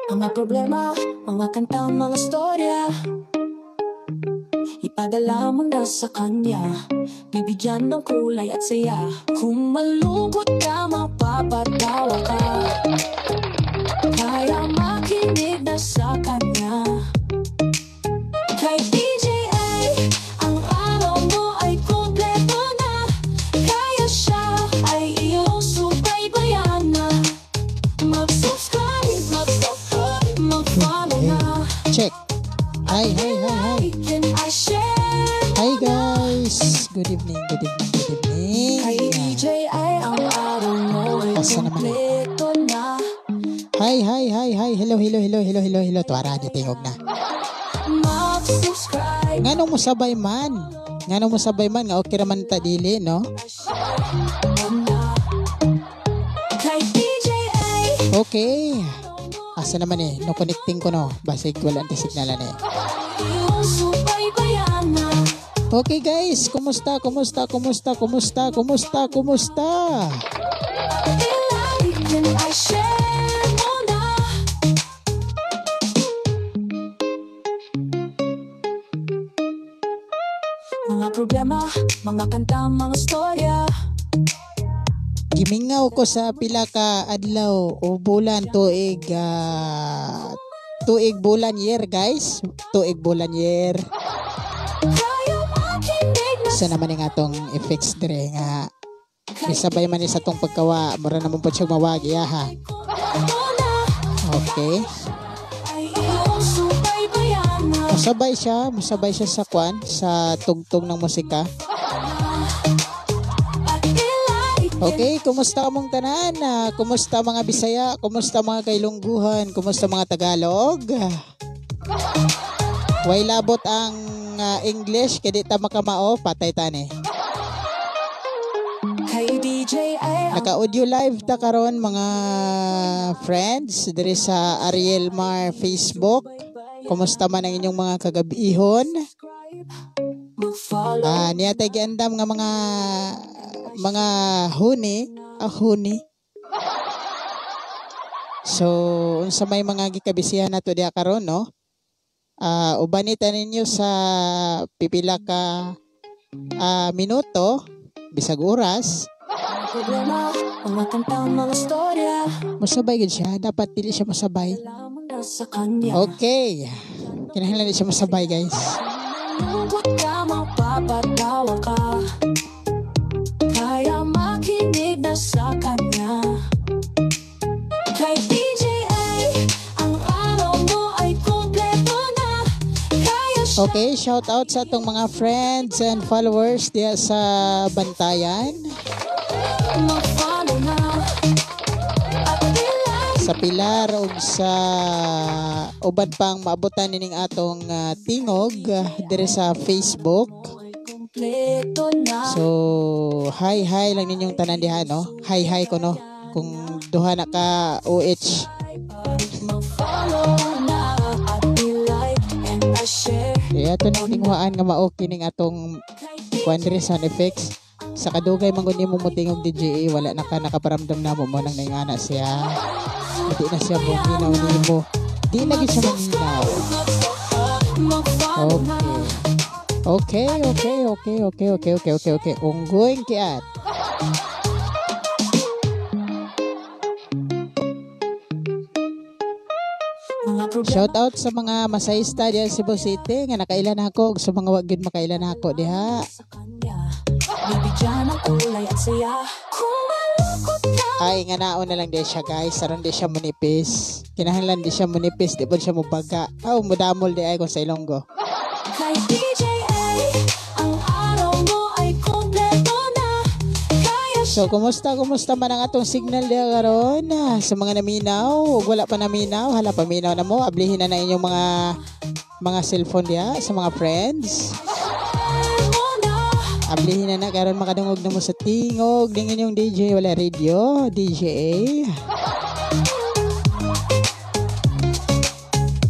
Mga problema, mga kanta, mga storya, ipadala mo na sa kanya. Bibigyan ng kulay at saya. Kung malungkot ka, mapapatawa ka. Kaya makinig na sa kanya. Kay DJ A, ang araw mo ay kumpleto na. Kaya siya ay iyong subaybayan na. Mag-subscribe, mag-subscribe, mag-follow na. Check. Hi, hi, hi, hi. Like and I share. Hi guys. Good evening, good evening, good evening. Kay DJ A, ang araw mo ay Asa naman eh? kumpleto na. Hi, hi, hi, hi. Hello, hello, hello, hello, hello, hello. Tuwara, di tingog na. Mag-subscribe, Ngano mo sabay man? Ngano mo sabay man? Nga okay raman ta dili, no? share na. Kay DJ A, Okay. Asa naman eh? No connecting ko no. Basig wala ang signalan eh. iyong subaybayan na. Okay guys, kumusta, kumusta, kumusta, kumusta, kumusta, kumusta? I-like and I share mo na. Mga problema, mga kanta, mga storya. Gimingaw ko sa pila ka adlaw o bulan, tuig, tuig, bulan, year guys. Tuig, bulan, year. Kaya makinig na Sa naman yung atong effects dire nga isabay man ni sa atong pagkawa, mura naman po siya mawagi ha. kumpleto na. Okay. Ay iyong subaybayan na. Musabay siya sa kwan, sa tugtog ng musika. At i-like and Okay, kumusta among tanan? Kumusta mga Bisaya? Kumusta mga Kailungguhan? Kumusta mga Tagalog? Way labot ang English kay di ta makamao, patay tani. Kay DJ A, ang Naka-audio live ta karon mga friends diri sa Ariel Mar Facebook. Kumusta man ang inyong mga kagabihon? mag-follow. Niya tay giandam nga mga huni, huni. So, unsa may mga gikabisihan nato diha karon, no? Ubani ta ninyo sa pipila ka minuto, bisag oras. Mga problema, mga kanta, mga storya. Musabay gid siya, dapat dili siya masabay. Dala mo na sa kanya. Okay. Kinahanglan di siya masabay, guys. Lungkot ka, mapapatawa ka. Kaya makinig na sa kanya. Kay DJ A, ang araw mo ay kumpleto na. Kaya siya Okay, shout out sa atong mga friends and followers diha sa Bantayan, mag-follow na. At i-like sa Pilar ug sa uban pang maabutan nining atong tingog diri sa Facebook. mo ay kumpleto na. So, hi hi lang ninyong tanan diha, no? Hi hi ko no. Kung duha na ka OH. Mag-follow na at i-like and I-share. Kaya ato nang tinguhaan nga mao kining atong Kay kuan diri sound effects. Sa kadugay man gud nimo mo tingog DJ, wala na ka nakaparamdam na mo mo nang naingana siya. Hindi na siya monginaw nimo. Di na gyud siya manginaw. Mag-follow na. Okay. Unggoy kiat. Mga problema, Shout out sa mga masayista diha sa Cebu City nga nakailan ako ug sa mga wa gyud makailan ako diha. sa kanya. Bibigyan ng kulay at saya. Kung malungkot ka, Ay nga naon na lang di siya guys, aron di siya munipis. Kinahanglan di siya munipis, di ba siya mubaga. Aw mudamol di ay kung sa Ilonggo. Kay DJ A, ang araw mo ay kumpleto na. Kaya So kumusta kumusta man ang atong signal diha karon? Sa mga naminaw ug wala pa naminaw, hala paminaw na mo, ablihin na na inyong mga cellphone diha sa mga friends. share mo na. Ablihin na na karon makadungog na mo sa tingog ning inyong DJ wala radio, DJ A.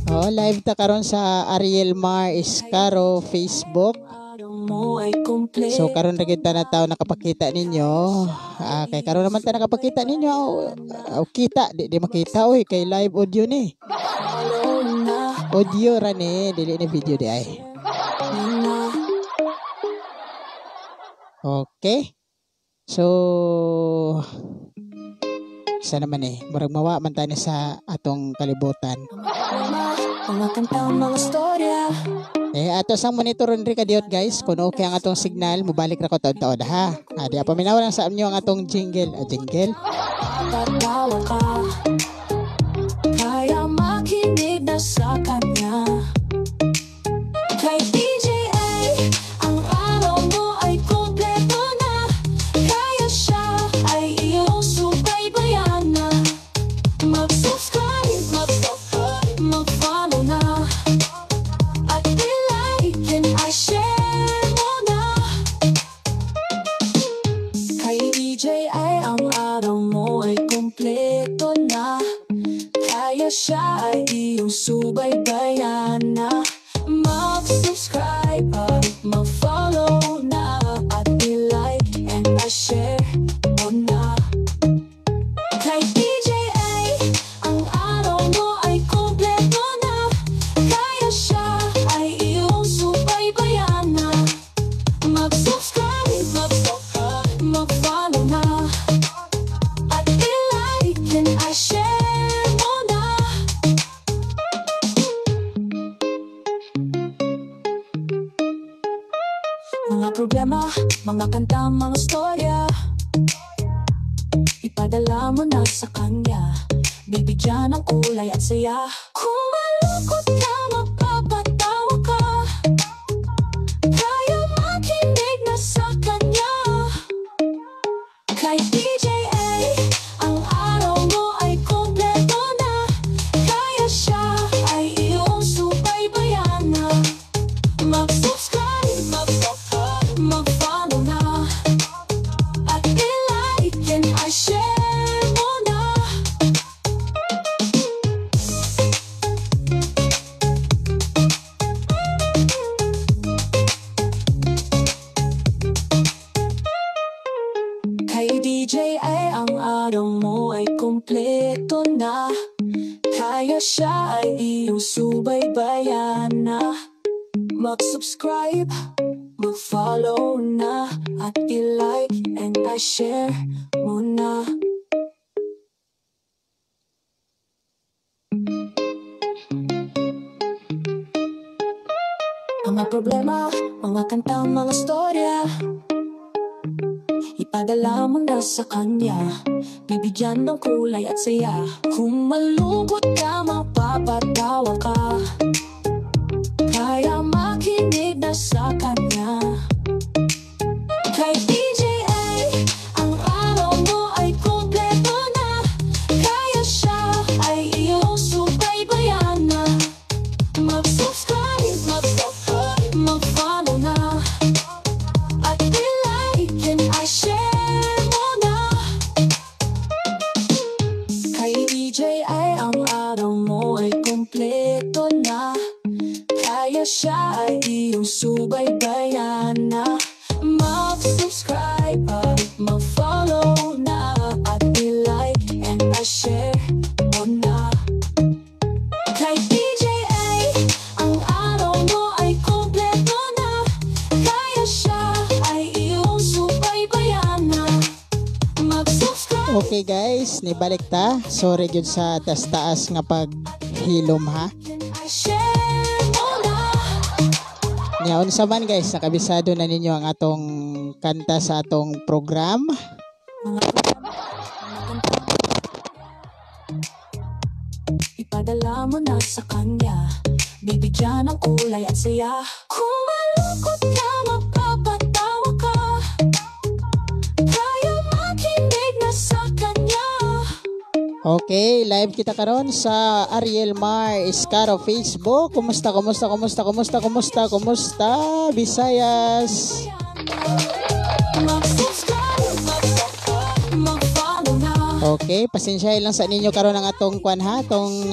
Oh, live ta karon sa Ariel Mar Iscaro Facebook. Araw mo ay kumpleto. So karon ra gyud ta na tawo nakapakita ninyo. Kay karon naman ta nakapakita ninyo. Oh, kita di, di makita oy, kay live audio ni. Follow na. Audio ra ni, dili ni video di ay. Na. Okay. So sa naman eh, murag mawa man ta ni sa atong kalibutan. Mga kanta, mga storya. Eh, ato sang monitoron ri kadiyot, guys. Kung okay ang atong signal, mubalik ra ko taod-taod ha. Di pa minaw lang sa inyo ang atong jingle. Jingle. Tatawa ka. Kaya makinig na sa kanya. Kay DJ A, ang araw mo ay kumpleto na. Kaya siya ay iyong subaybayan na. Mag-subscribe, mag-follow na. At i-like and i-share mo na. Kay DJ A, ang araw mo ay kumpleto na. Kaya siya ay iyong subaybayan na. Mag-subscribe at mag-follow na. At i-like and i-share mo na. Kay DJ A, ang araw mo ay kumpleto na. Kaya siya ay iyong subaybayan na. Mag-subscribe, mag-follow na. At i-like and i-share mo na. Mga problema, mga kanta, mga storya, ipadala mo na sa kanya. Bibigyan ng kulay at saya. Kung malungkot ka, mapapatawa ka. Kaya makinig na sa kanya. Kay DJ A, ang araw mo ay kumpleto na. Kaya siya ay iyong subaybayan na. Mag-subscribe, mag-follow na. At i-like and i-share mo na. Kay DJ A, ang araw mo ay kumpleto na. Kaya siya ay iyong subaybayan na. Mag-subscribe, mag-follow na. At i-like and i-share mo na. Mga problema, mga kanta, mga storya, ipadala mo na sa kanya. Bibigyan ng kulay at saya. Kung malungkot ka, mapapatawa ka. Kaya makinig na sa kanya. Kay DJ A, ang araw mo ay kumpleto na. Kaya siya ay iyong subaybayan na. Mag-subscribe, mag-follow na. At i-like and i-share mo na. Kay DJ A, ang araw mo ay kumpleto na. Kaya siya ay iyong subaybayan na. Mag-subscribe at mag-follow na. At i-like and i-share mo na. Kay DJ A, ang araw mo ay kumpleto na. Kaya siya ay iyong subaybayan na. Mag-subscribe. Okay guys, nibalik ta. Sorry gyud sa taas-taas nga paghilom ha. And i-share mo na. Nya unsa man guys, nakabisado na ninyo ang atong kanta sa atong program. Mga problema, mga kanta, ipadala mo na sa kanya. Bibigyan ng kulay at saya. Kung malungkot ka, mapapatawa ka. Kaya makinig na sa kanya. Okay, live kita karon sa Ariel Mar Escaro Facebook. Kumusta, kumusta, kumusta, kumusta, kumusta, kumusta, Visayas? Mag-subscribe, mag-follow na. Okay, pasensya lang sa ninyo karon ang atong kwan ha, atong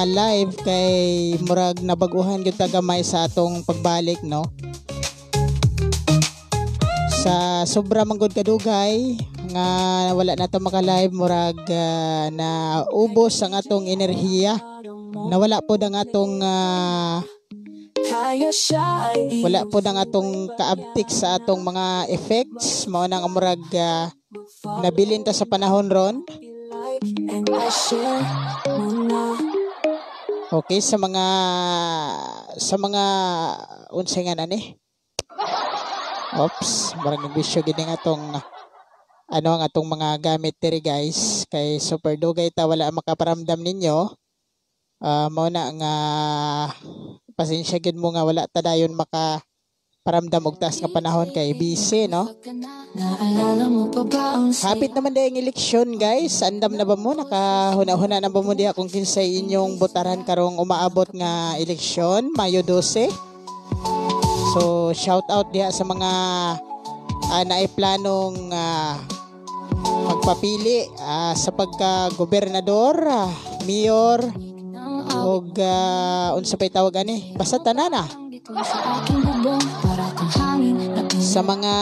live kay murag nabaguhan gyud ta gamay sa atong pagbalik, no. Sa sobra man gud kadugay nga wala na ta maka-live, murag na ubos ang atong enerhiya. Nawala pod ang atong Kaya siya ay wala pod ang atong kaabtik sa atong mga effects, mao na nga murag nabilin ta sa panahon ron. Like and I share mo na. Okay, sa mga unsay nga na ni? Oops, murag nagbisyo gid nga atong ano, ang atong mga gamit diri, guys, kay super dugay ta wala makaparamdam ninyo. Mao na nga pasensya gid mo nga wala ta dayon maka paramdam og taas nga panahon kay busy, no? Naalala mo pa ba ang Hapit naman diay ang eleksyon, guys. Andam na ba mo? Nakahuna-huna na ba mo diha kung kinsay inyong botaran karong umaabot nga eleksyon, Mayo 12? So, shout out diha sa mga naiplanong magpapili sa pagka-gobernador, mayor, ug unsa pa'y tawag ani? Basta tanan na. Sa aking bubong para kang hangin na Sa mga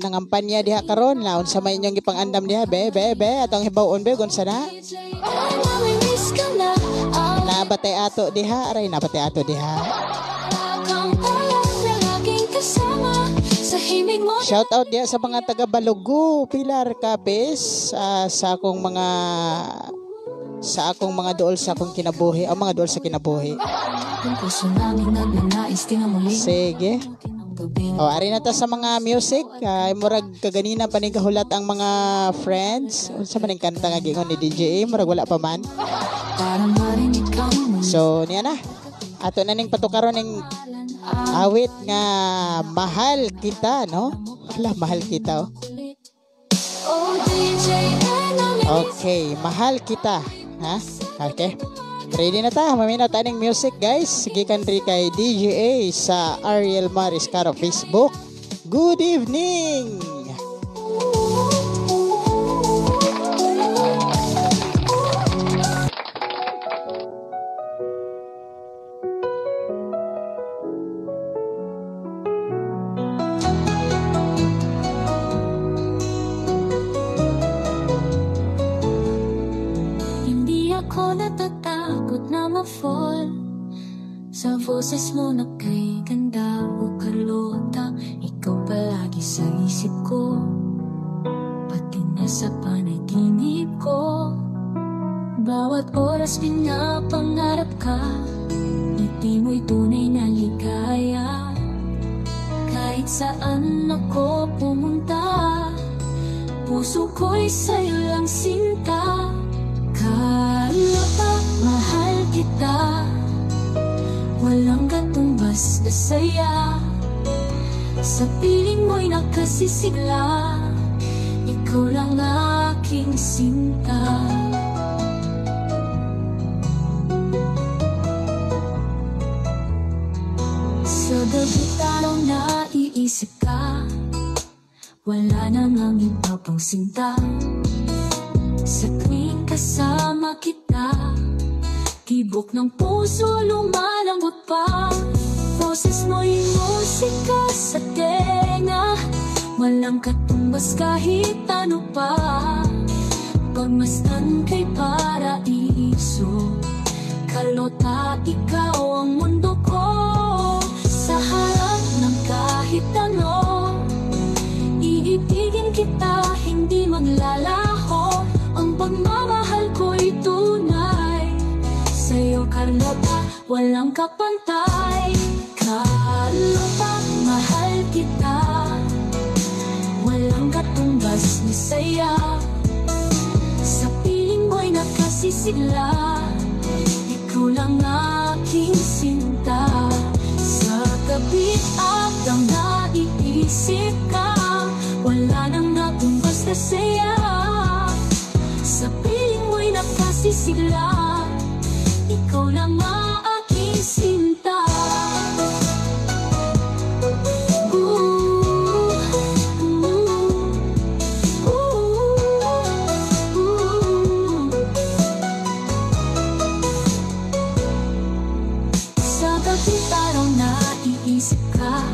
nangampanya diha karon na unsa may inyong gipang-andam diha, be be be, atong hibaw-on be kung unsa na. Namimiss ka na ang Nabatay ato diha, aray, nabatay ato diha. Kang palad na laging kasama sa himig mo. Shout out diha sa mga taga Balugo, Pilar, Capiz, sa akong mga dool sa akong kinabuhi, ang mga dool sa kinabuhi. Ang puso namin nagnanais di na muli Sige. Ang gabing O, ari na ta sa mga music. Ay, murag kaganina pa ni kahulat ang mga friends. Unsa man ang kanta nga giingon ni DJ A? Murag wala pa man. Para marinig kang muli. So, niya na. Ato na ning patukaron ning awit nga "Mahal Kita", no? Hala, "Mahal Kita", oh. Oh, DJ, namimiss Okay, "Mahal Kita". Ha? Okay. Ready na ta. Maminaw ta ning music, guys. Gikan ri kay DJA sa Ariel Mariscaro Facebook. Good evening! Hindi ako natatakot na ma-fall sa boses mo na kay ganda o Carlota. Ikaw palagi sa isip ko, pati na sa panaginip ko. Bawat oras pinapangarap ka. Ngiti mo'y tunay na ligaya. Kahit saan ako pumunta, puso ko'y sa'yo lang sinta. Carlota, mahal kita. Walang katumbas na saya. Sa piling mo'y nakasisigla. Ikaw lang aking sinta. Sa gabi't araw naiisip ka. Wala nang ang iba pang sinta. Sa tuwing kasama kita, tibok ng puso lumalambot pa. Boses mo'y musika sa tenga. Walang katumbas kahit ano pa. Pagmasdan kay paraiso, Carlota, ikaw ang mundo ko. Sa harap ng kahit ano, iibigin kita, hindi maglalaho. Ang pagmamahal ko'y tunay. Sa'yo, Carlota, walang kapantay. Carlota, mahal kita. Walang katumbas na saya. Sa piling mo'y nakasisigla. Ikaw lang aking sinta. Sa gabi't araw naiisip ka. Wala nang katumbas na saya. Sa piling mo'y nakasisigla. Ikaw lang aking sinta. Ooh, ooh, ooh, ooh. Sa gabi't araw naiisip ka.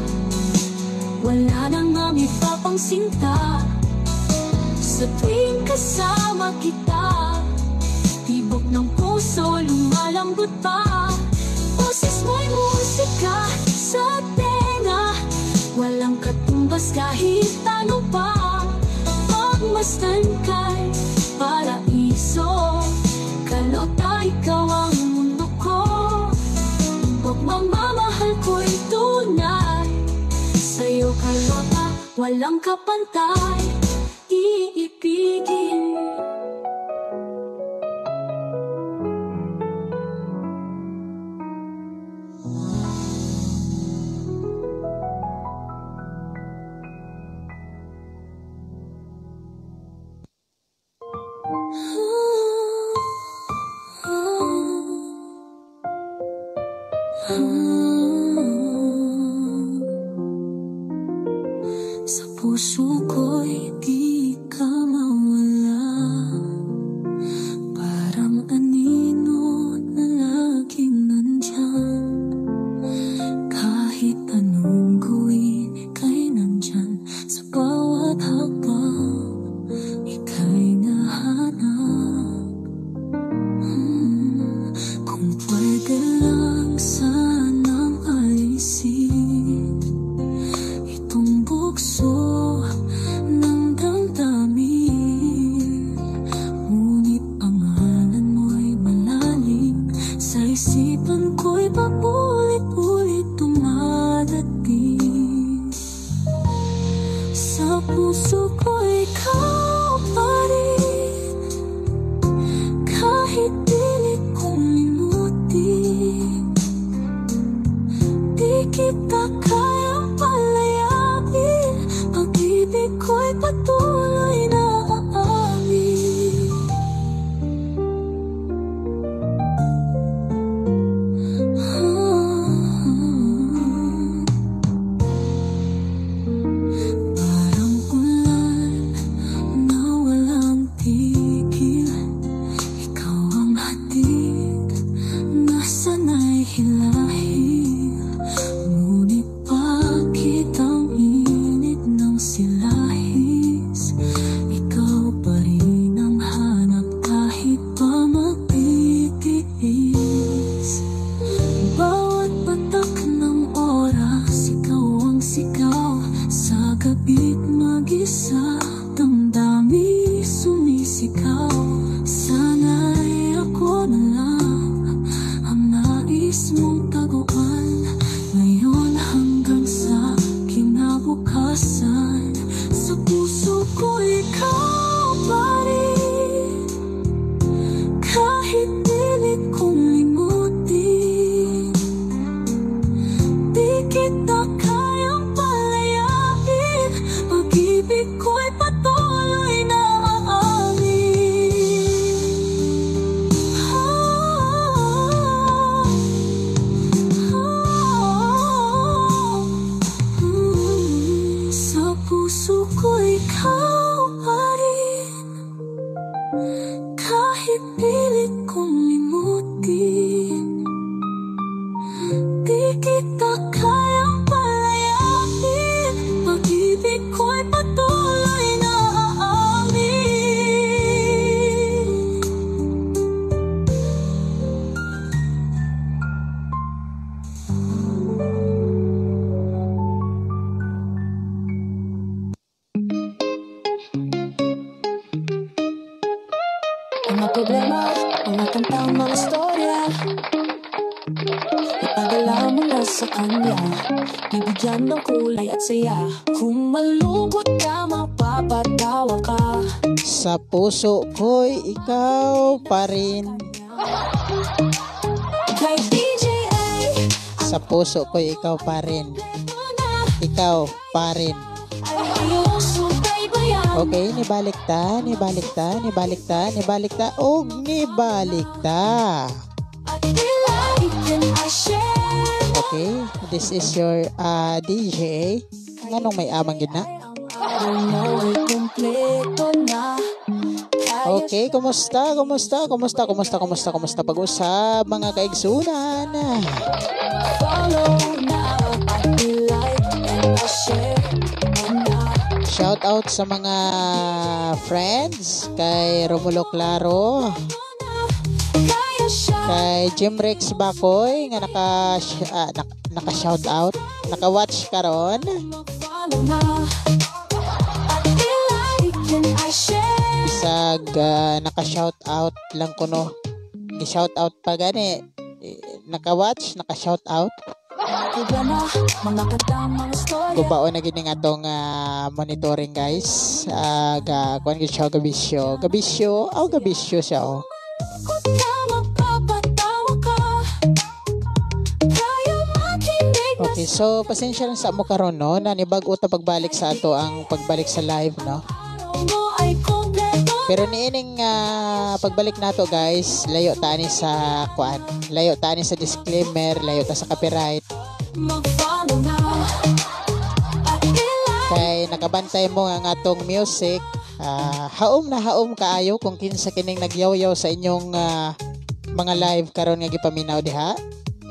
Wala nang ang iba pang ang sinta. Sa tuwing kasama kita, tibok ng puso lumalambot pa. Boses mo'y musika sa tenga, walang katumbas kahit ano pa. Pagmasdan ka'y paraiso, Carlota, ikaw ang mundo ko. Pagmamahal ko'y tunay, sa'yo, Carlota, walang kapantay. Iibigin. Sa puso ko'y di ka mawala, parang anino na laging nandyan. Kahit anong gawin, ika'y nandyan. Sa bawat hakbang, ika'y nahanap. Kung pwede lang sanang alisin itong bukso ng damdamin, ngunit ang ngalan mo'y malalim, sa isipan ko'y paulit-ulit dumadating. Sa puso ko ikaw pa rin, kahit pilit kong limutin. Di kita kayang palayain, pag-ibig ko'y patuloy na aamin. Parang ulan na walang tigil, ikaw ang hatid na sana'y hilahin. Ngunit bakit ang init ng silahis, ikaw pa rin ang hanap kahit pa magtitiis. Bawat patak ng oras, ikaw ang sigaw. Sa gabi't mag-isa, damdamin sumisigaw. Sana'y ako na lang ang nais mong taguan, ngayon hanggang sa kinabukasan. Sa puso ko ikaw pa rin, kahit pilit kong limutin. Di kita kayang palayain, pag-ibig ko'y patuloy na aamin. Ah, ah, Sa puso ko ikaw pa rin, kahit pilit kong limutin. Di kita kayang palayain, pag-ibig ko'y patuloy na aamin. Mga problema, mga kantang mga storya, ipadala mo na sa kanya, bibigyan ng kulay at saya. Kung malungkot ka, mapapatawa ka. Sa puso ko'y ikaw pa rin. Kay DJ A, Sa puso ko'y ikaw pa rin. Ikaw pa rin. ay iyong subaybayan. Okay, nibalik ta, nibalik ta, nibalik ta, nibalik ta, og nibalik ta. At i-like and i-share. Okay, this is your DJ. Nganong may amang gid na? Araw mo ay kumpleto na. Kaya Okay, kumusta, kumusta, kumusta, kumusta, kumusta, kumusta pag-usab mga kaigsunan? Follow na at i-like and i-share mo na. Shout out sa mga friends kay Romulo Claro, Kaya siya kay Jim Rex Bakoy nga naka shout out, naka-watch karon. Mag-follow na at i-like and i-share. Bisag naka-shout out lang kuno. Gi-shout out pa gani. Eh, naka-watch, naka-shout out. Mga problema, mga kanta, mga storya. Gubaon na gid ning atong monitoring, guys. Ga kuan gid siya, gabisyo. Gabisyo, aw, gabisyo siya oh. Kung ka mapapatawa ka, kaya makinig na. Okay, so pasensya lang sa amo karon, no, na nibag-o ta pagbalik sa ato ang pagbalik sa live, no. Araw mo ay kumpleto. Pero niining pagbalik nato, guys, layo ta ani sa kuan. Layo ta ani sa disclaimer, layo ta sa copyright. Mag-follow na at i-like. Kay nakabantay mo nga ang atong music, haom na haom kaayo kung kinsa kining nagyaw-yaw sa inyong mga live karon nga gipaminaw diha.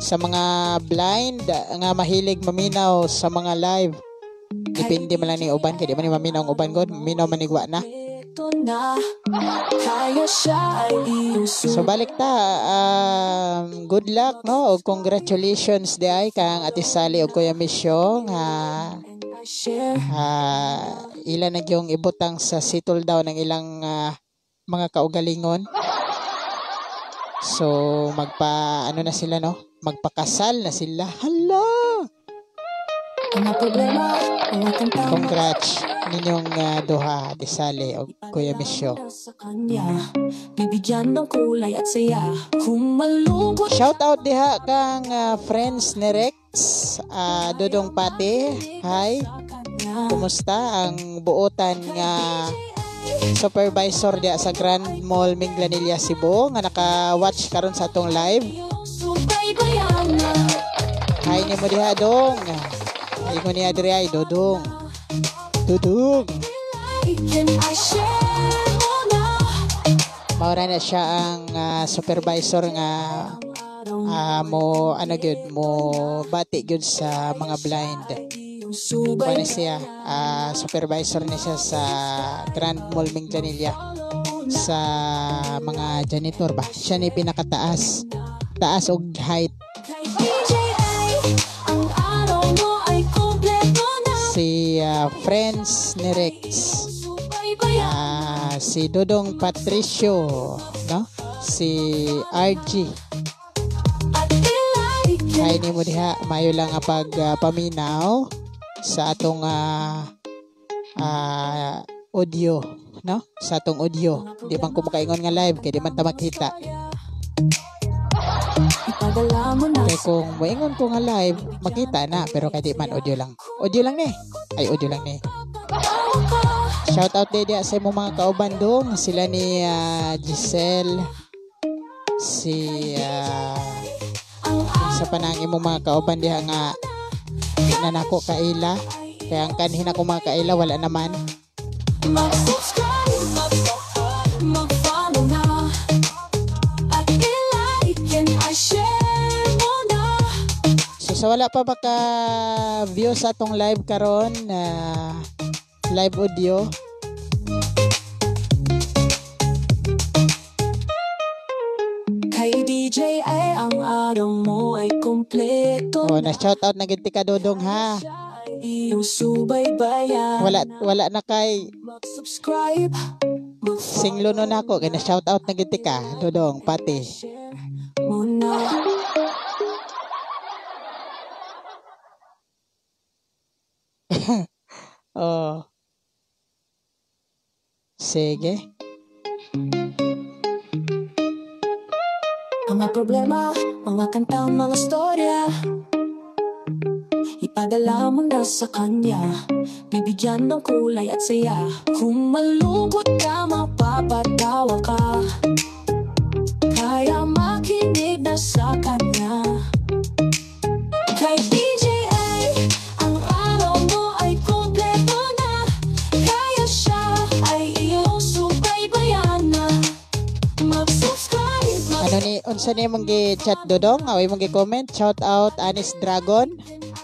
Sa mga blind nga mahilig maminaw sa mga live, depende man lang ni uban kay di man ni maminaw ang uban god, maminaw man igwa na. Ito na. Kaya siya ay iyong So balik ta, good luck, no, ug congratulations diay kang Ate Sally ug Kuya Misyo nga and i-share. Ila na gyung ibutang sa settle down ng ilang mga kaugalingon. So magpa ano na sila, no? Magpakasal na sila. Hala! Mga problema, mga kanta, Congrats ninyong duha, Ate Sally ug Kuya Misyo. sa kanya, bibigyan ng kulay at saya. Kung malungkot Shout out diha kang friends ni Rex, Dodong Pati. Hi. sa kanya. Kumusta ang buotan nga supervisor diha sa Grand Mall Minglanilla, Cebu nga naka-watch karon sa atong live? Iyong subaybayan na. Hi nimo diha, dong. Ingon niya diri ay Dodong. Dudong. Like and i-share mo na. Mao na siya ang supervisor nga Araw mo ano gyud, mo bati gyud sa mga blind. iyong Kuan subay na siya, supervisor ni siya sa Grand Mall Minglanilla sa mga janitor ba. Siya ni pinakataas. Taas og height. Kay DJA, ang araw mo ay kumpleto na. Si friends ni Rex. Subaybayan. Si Dodong Patricio, no? Si RG. At i-like Hi nimo diha, mayo lang ang pag paminaw sa atong audio, no? Sa atong audio. Di man ko makaingon nga live kay di man ta makita. Ipadala mo na. Kay kung moingon ko nga live, makita na, pero kay di man, audio lang. Audio lang ni. Ay, audio lang ni. Tawa ka. Shout out din diha sa imong mga kauban, dong. Sila ni Giselle, si Ang sa panang imong mga kauban diha nga di na nako kaila. Kaya ang kanhin ako mga kaila, wala naman. Mag-subscribe, mag-follow na at i-like and i-share mo na. So sa wala pa baka view sa atong live karon na live audio, Kay DJ ay ang araw mo ay kumpleto. Oh, na shout out na gid ti ka, Dodong, ha. Siya ay iyong subaybayan. Wala wala na kay Mag-subscribe, mag-follow, singlo no nako kay na shout out na gid ti ka, Dodong Pati. share mo na. Oh. Sige. Mga problema, mga kanta, mga storya, ipadala mo na sa kanya. Bibigyan ng kulay at saya. Kung malungkot ka, mapapatawa ka. Kaya makinig na sa kanya. Kay DJA, ang araw mo ay kumpleto na. Kaya siya ay iyong subaybayan na. Mag-subscribe, mag Ano ni, unsa ni imong gi-chat, Dodong? Aw, imong gi-comment? Shout out Anis Dragon.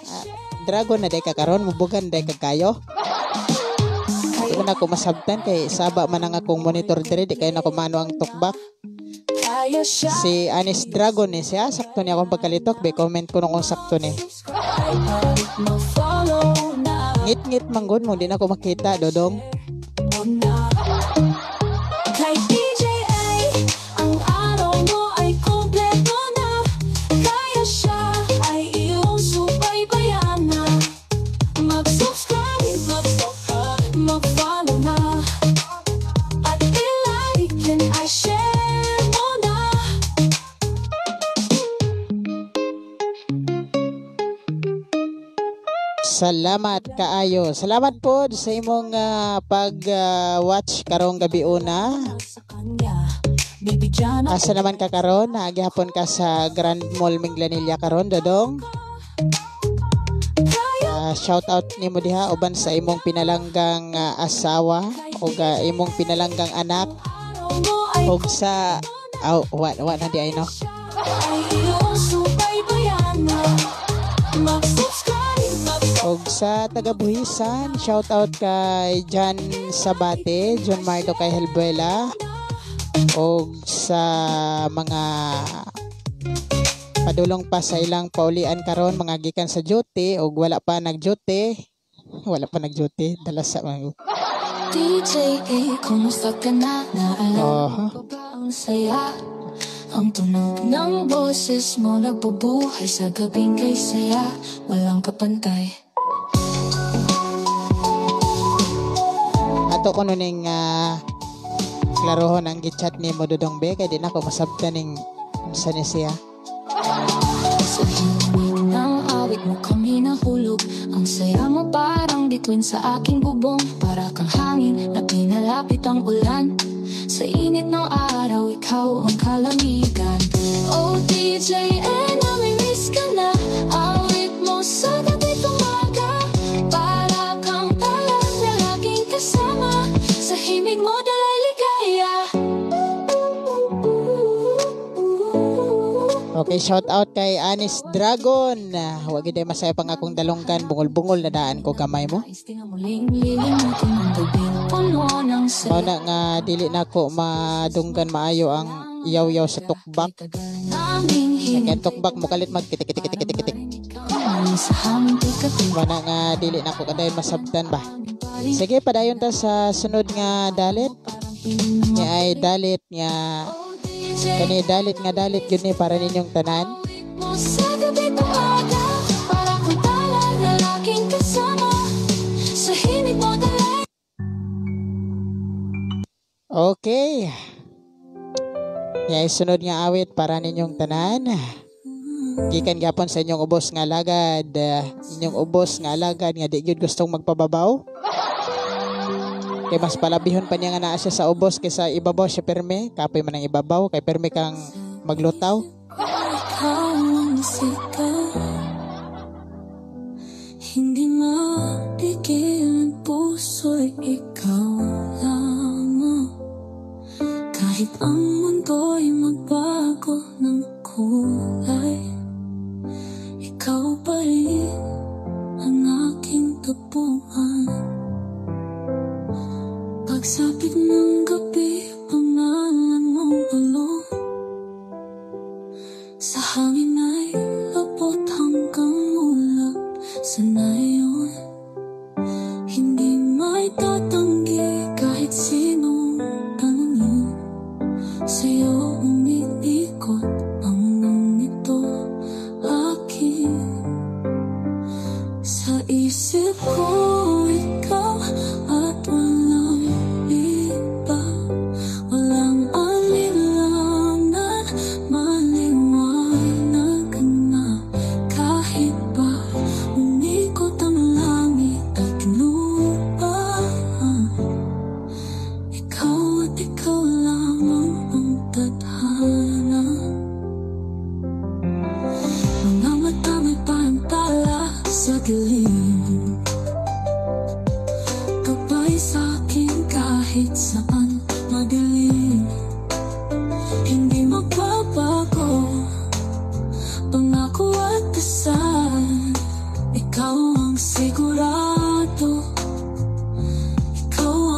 Ah, Dragon na day ka karon, mubugan day ka kayo. man ako masabtan kay saba man ang akong monitor diri, di kay nako mano ang tukbak. Kaya siya. Si Anis Dragon ni siya, sakto ni akong pagkalitok be, comment ko nung kung sakto ni. Subscribe, mag-follow na. Ngit-ngit manggod mo, di na ako makita, Dodong. Na. Kay DJ A, ang araw mo ay kompleto na. Kaya siya ay iyong subaybayan na. Mag-subscribe, mag-follow na. At i-like and i-share mo na. Salamat kaayo. Salamat po sa imong pag-watch karong gabi una. Sa kanya, bibigyan ng Asa naman ka karon? Naagihapon ka sa Grand Mall Minglanilla karon, Dodong? Shout out nimo diha uban sa imong pinalanggang asawa o imong pinalanggang anak Araw mo ay og sa, aw, wa wa na di ay, no. ay iyong subaybayan na. Mag-subscribe, Og sa taga Buhisan, shout out kay John Sabate, John Mardo kay Helbuela. Og sa mga padulong pa sa ilang paulian karon, mga gikan sa duty og wala pa nag-duty, wala pa nag-duty, dala sa mga DJ A, kumusta ka na? Naalala mo ba ang saya? Ang tunog ng boses mo nagbubuhay sa gabing kay saya. Walang kapantay. Ato ko ning klarohon ang gichat ni mo, Dodong be, kay di na ako masabtan ning unsa ni siya. Sa himig ng awit mo kami nahulog. Ang saya mo parang bituin sa aking bubong. Para kang hangin na pinalapit ang ulan. Sa init ng araw, ikaw ang kalamigan. Oh DJ A, namimiss ka na. Awit mo sa gabi't umaga. Para kang tala na laging kasama. Sa himig mo dala'y ligaya. Okay, shout out kay Anis Dragon. Wag gid ay masaya pang akong dalunggan, bungol-bungol na daan ko gamay mo. Nais din ang muling lilimutin ang gabing puno ng saya. Mao na nga dili na ko madunggan maayo ang iyaw-yaw sa tukbak. Kay tagal naming Kaya ang tukbak mo kalit magkitik kitik kitik kitik kitik. Sa hangin ikaw. Mao na nga dili na ko kadayon masabtan ba. Sige, padayon ta sa sunod nga dalit. Nga ay dalit nga kani dalit nga dalit yun ni para ninyong tanan. Mo sa gabi't umaga, para kang tala na laging kasama. Sa himig mo dala'y Okay. Nga ay sunod nga awit para ninyong tanan. Gikan gyapon sa inyong ubos nga alagad, inyong ubos nga alagad nga di gyud gustong magpababaw. Kay mas palabihon pa niya nga naa siya sa ubos kaysa ibabaw siya perme. Kapoy man ang ibabaw kay perme kang maglutaw. Ikaw ang sigaw, hindi mapigil ang puso'y ikaw lamang. Kahit ang mundo'y magbago ng kulay, ikaw pa rin ang aking tapuan. Pagsapit ng gabi, pangalan mong bulong sa hangin ay lupot hanggang ulap. Sana yun hindi may tatanggi kahit sinong tanongin. Sa'yo umiikot ang mundong ito akin. Sa isip ko ikaw at walang iba. Walang alinlangan, maliwanag na. Kahit pa umikot ang langit at lupa, ikaw at ikaw lamang ang tadhana. Mga mata may parang tala sa dilim, gabay sa akin kahit saan madilim. Hindi magbabago, pangako at dasal. Ikaw ang sigurado, ikaw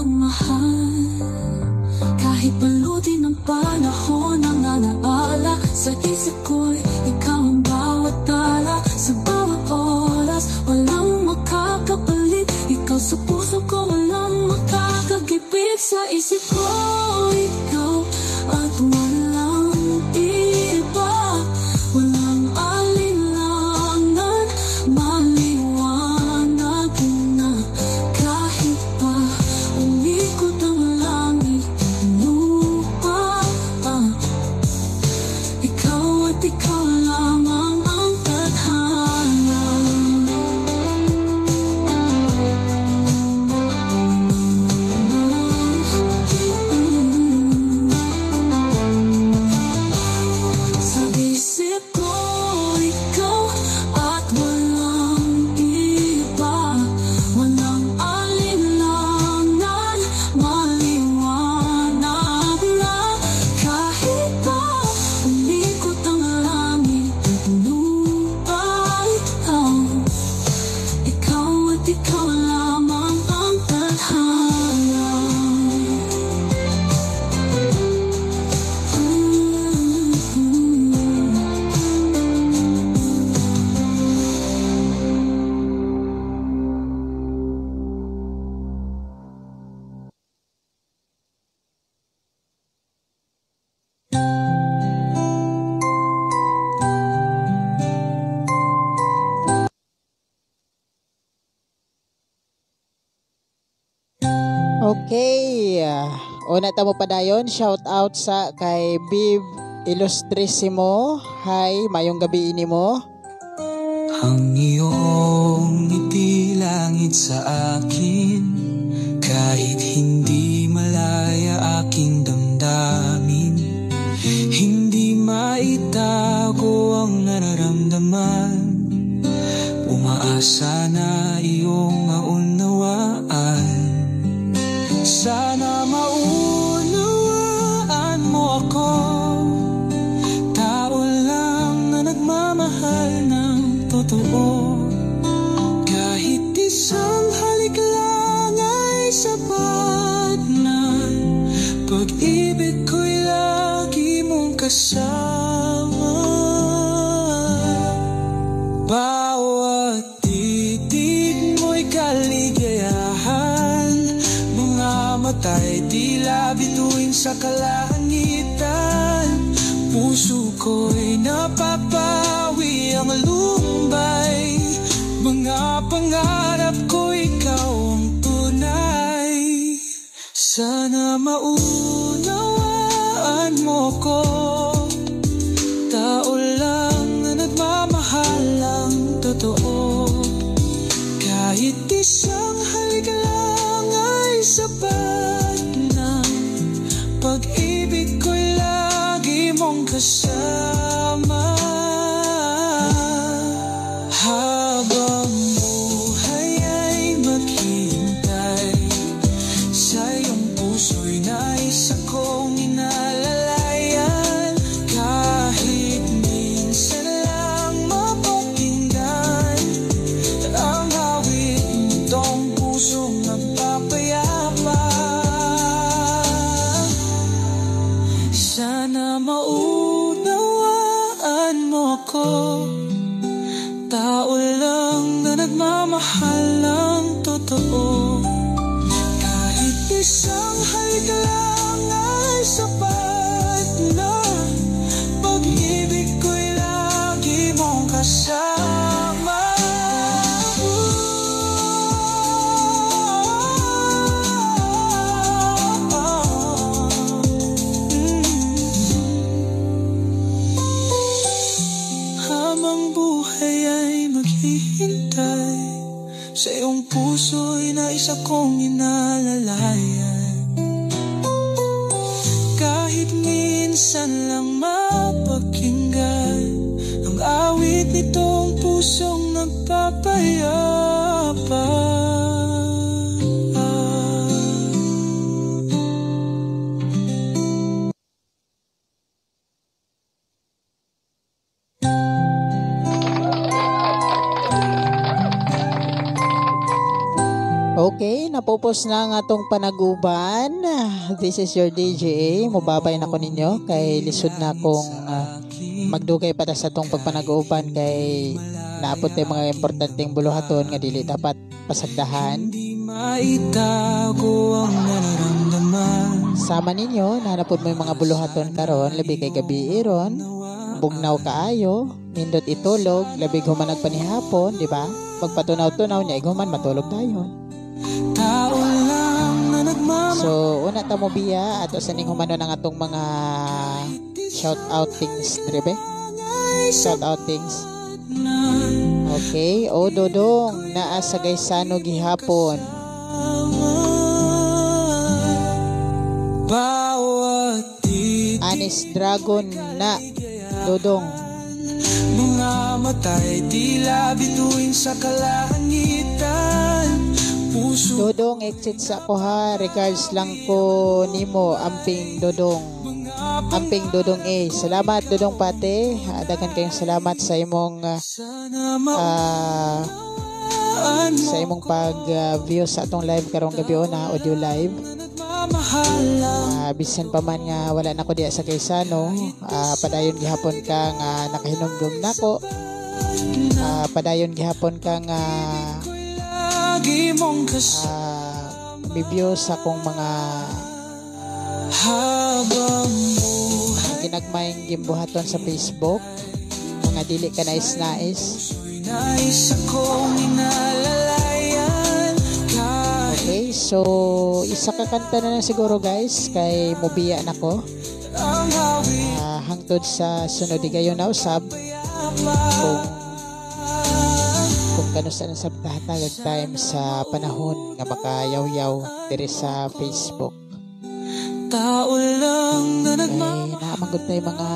Una ta mo padayon, shout out sa kay Bib Illustrissimo. Hi, mayong gabi ini mo. Ang iyong ngiti langit sa akin, kahit hindi malaya aking damdamin. Hindi maitago ang nararamdaman, umaasa na iyong maunawaan. Sana maunawaan mo ako, tao lang na nagmamahal ng totoo. Kahit isang halik lang ay sapat na, pag-ibig ko'y lagi mong kasama. Bawat titig mo'y kaligayahan, mga mata'y tila bituin sa kalangitan. Puso ko'y napapawi ang lumbay, mga pangarap ko ikaw ang tunay. Sana maunawaan mo ko, tao lang na nagmamahal ang totoo. Kahit isang halik lang ay sapat na, pag-ibig ko'y lagi mong kasama. Habang buhay ay maghihintay, sa iyong puso'y nais akong inalalayan. Kahit minsan lang mapakinggan ang awit nitong pusong nagpapayapa. Sana maunawaan mo ko, tao lang na nagmamahal ng totoo. Kahit isang halik lang ay sapat na, pag-ibig ko'y lagi mong kasama. Habang buhay ay maghihintay, sa iyong puso'y nais akong inalalayan. Kahit minsan lang mapakinggan ang awit nitong pusong nagpapayapa. Okay, napupos na ang atong panaguban. This is your DJ. Mubabay na ko ninyo kay lisod na akong magdugay pa ta sa atong pagpanaguban kay naabot tayo mga importanteng buluhaton nga dili dapat pasagdahan. Hindi maitago ang nararamdaman. Sama ninyo, nahanapod mo yung mga buluhaton karon, labi kay gabi iron, bugnaw kaayo, nindot itulog, labi human nagpanihapon, di ba? Pagpatunaw-tunaw niya, iguman matulog tayo. Tao lang na nagmamahal. So, una ta mo biya ato sa ning humano ng atong mga shout out things drebe. Shout out things. Okay, o Dodong naa sa Gaisano gihapon. Anis Dragon na Dodong. Mga mata'y tila bituin sa kalangitan. Puso Dodong, exit sa ako ha. Regards lang ko nimo, amping Dodong. Amping Dodong A. Salamat Dodong Pate. Daghan kayong salamat sa imong sa imong pag-view sa atong live karong gabi na audio live. Bisan pa man nga wala na ko diya sa Gaisano, padayon gihapon ka nga nakahinumdum nako. Padayon gihapon ka nga review sa akong mga ginagmayng gimbuhaton sa Facebook, mga dili ka nais-nais. Okay, So isa ka kanta na lang siguro, guys, kay mubiya nako. Ang awit Hangtod sa sunod higayon na usab kung kanusa na sab tahatag time sa panahon nga makayawyaw diri sa Facebook. Tao lang na Kay nagmamahal. naa man gud tay mga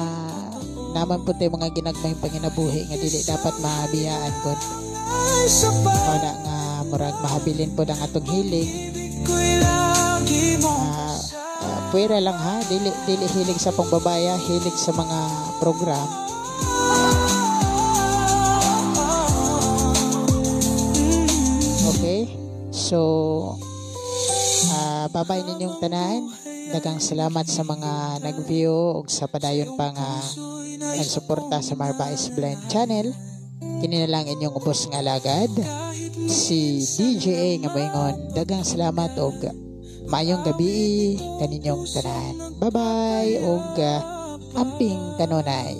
naa man pud tay mga ginagmayng panginabuhi nga dili dapat maabiyaan gud. Ay sapat. Mao na nga murag mahabilin pod ang atong hilig. Ko'y lagi mong Puwera lang ha, dili hilig sa pangbabaya, hilig sa mga program. Okay? So, bye-bye ninyong tanan. Daghang salamat sa mga nag-view ug sa padayon pa nga nagsuporta sa Marbais Blind Channel. Kini na lang inyong ubos nga alagad, si DJA nga moingon. Daghang salamat og maayong gabi kaninyong tanan. Bye-bye og amping kanunay.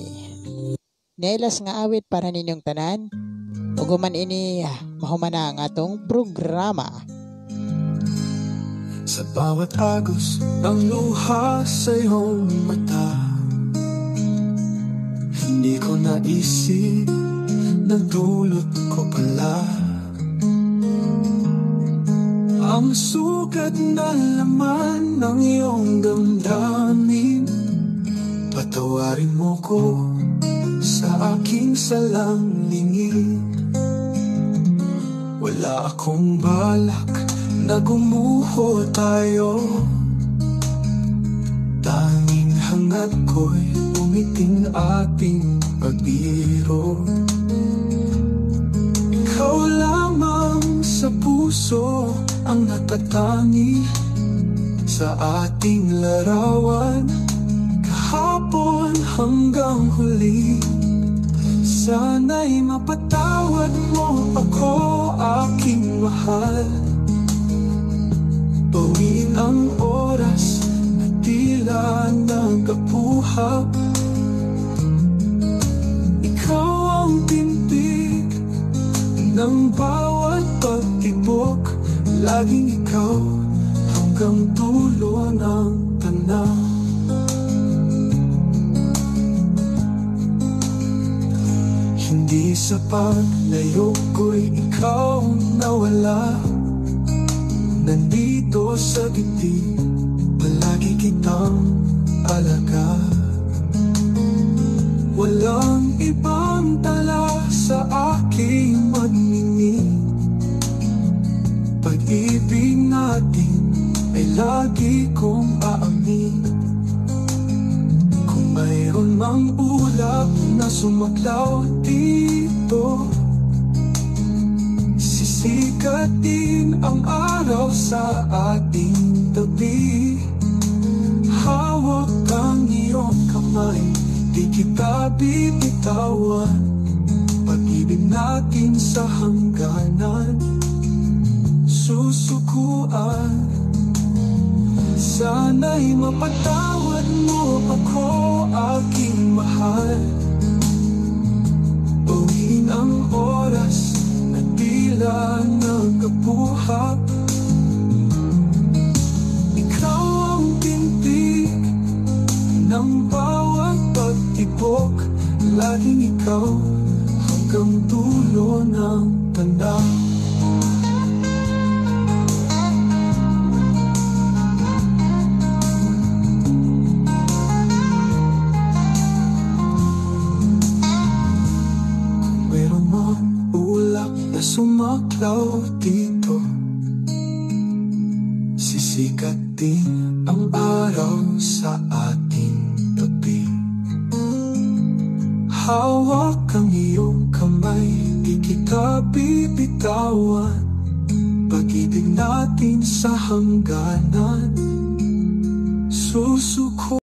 Nelas nga awit para ninyong tanan. Ug human ini mahuman na ang atong programa. Sa bawat agos ng luha sa iyong mata, hindi ko naisip na dulot ko pala ang sugat na laman ng iyong damdamin. Patawarin mo ko sa aking salang lingid. Wala akong balak na gumuho tayo. Tanging hangad ko'y umiting ating pagbiro. Ikaw lamang sa puso ang natatangi sa ating larawan, kahapon hanggang huli. Sana'y mapatawad mo ako, aking mahal. Bawiin ang oras na tila nagkapuhap. Ikaw ang tindig ng bawat pagtibok. Laging ikaw hanggang dulo ng tanaw. Hindi sa paglayo ko'y ikaw nawala. Nandito sa dibdib, palagi kitang alaga. Walang ibang tala sa aking magningi. Pag-ibig natin ay lagi kong aamin. Kung mayroon mang ulap na sumaklaw dito, sisikat din ang araw sa ating tabi. Hawak ang iyong kamay, di kita bibitawan. Pag-ibig natin sa hangganan susukuan. Sana'y mapatawad mo ako, aking mahal. Bawiin ang oras na tila nagkapuhap. Ikaw ang tindig ng bawat pagtibok. Laging ikaw hanggang dulo ng tanda. Meron mang ulap na sumaklaw dito, sisikat din ang araw sa ating tabi. Hawak ang iyong kamay, di kita bibitawan. Pag-ibig natin sa hangganan susuko.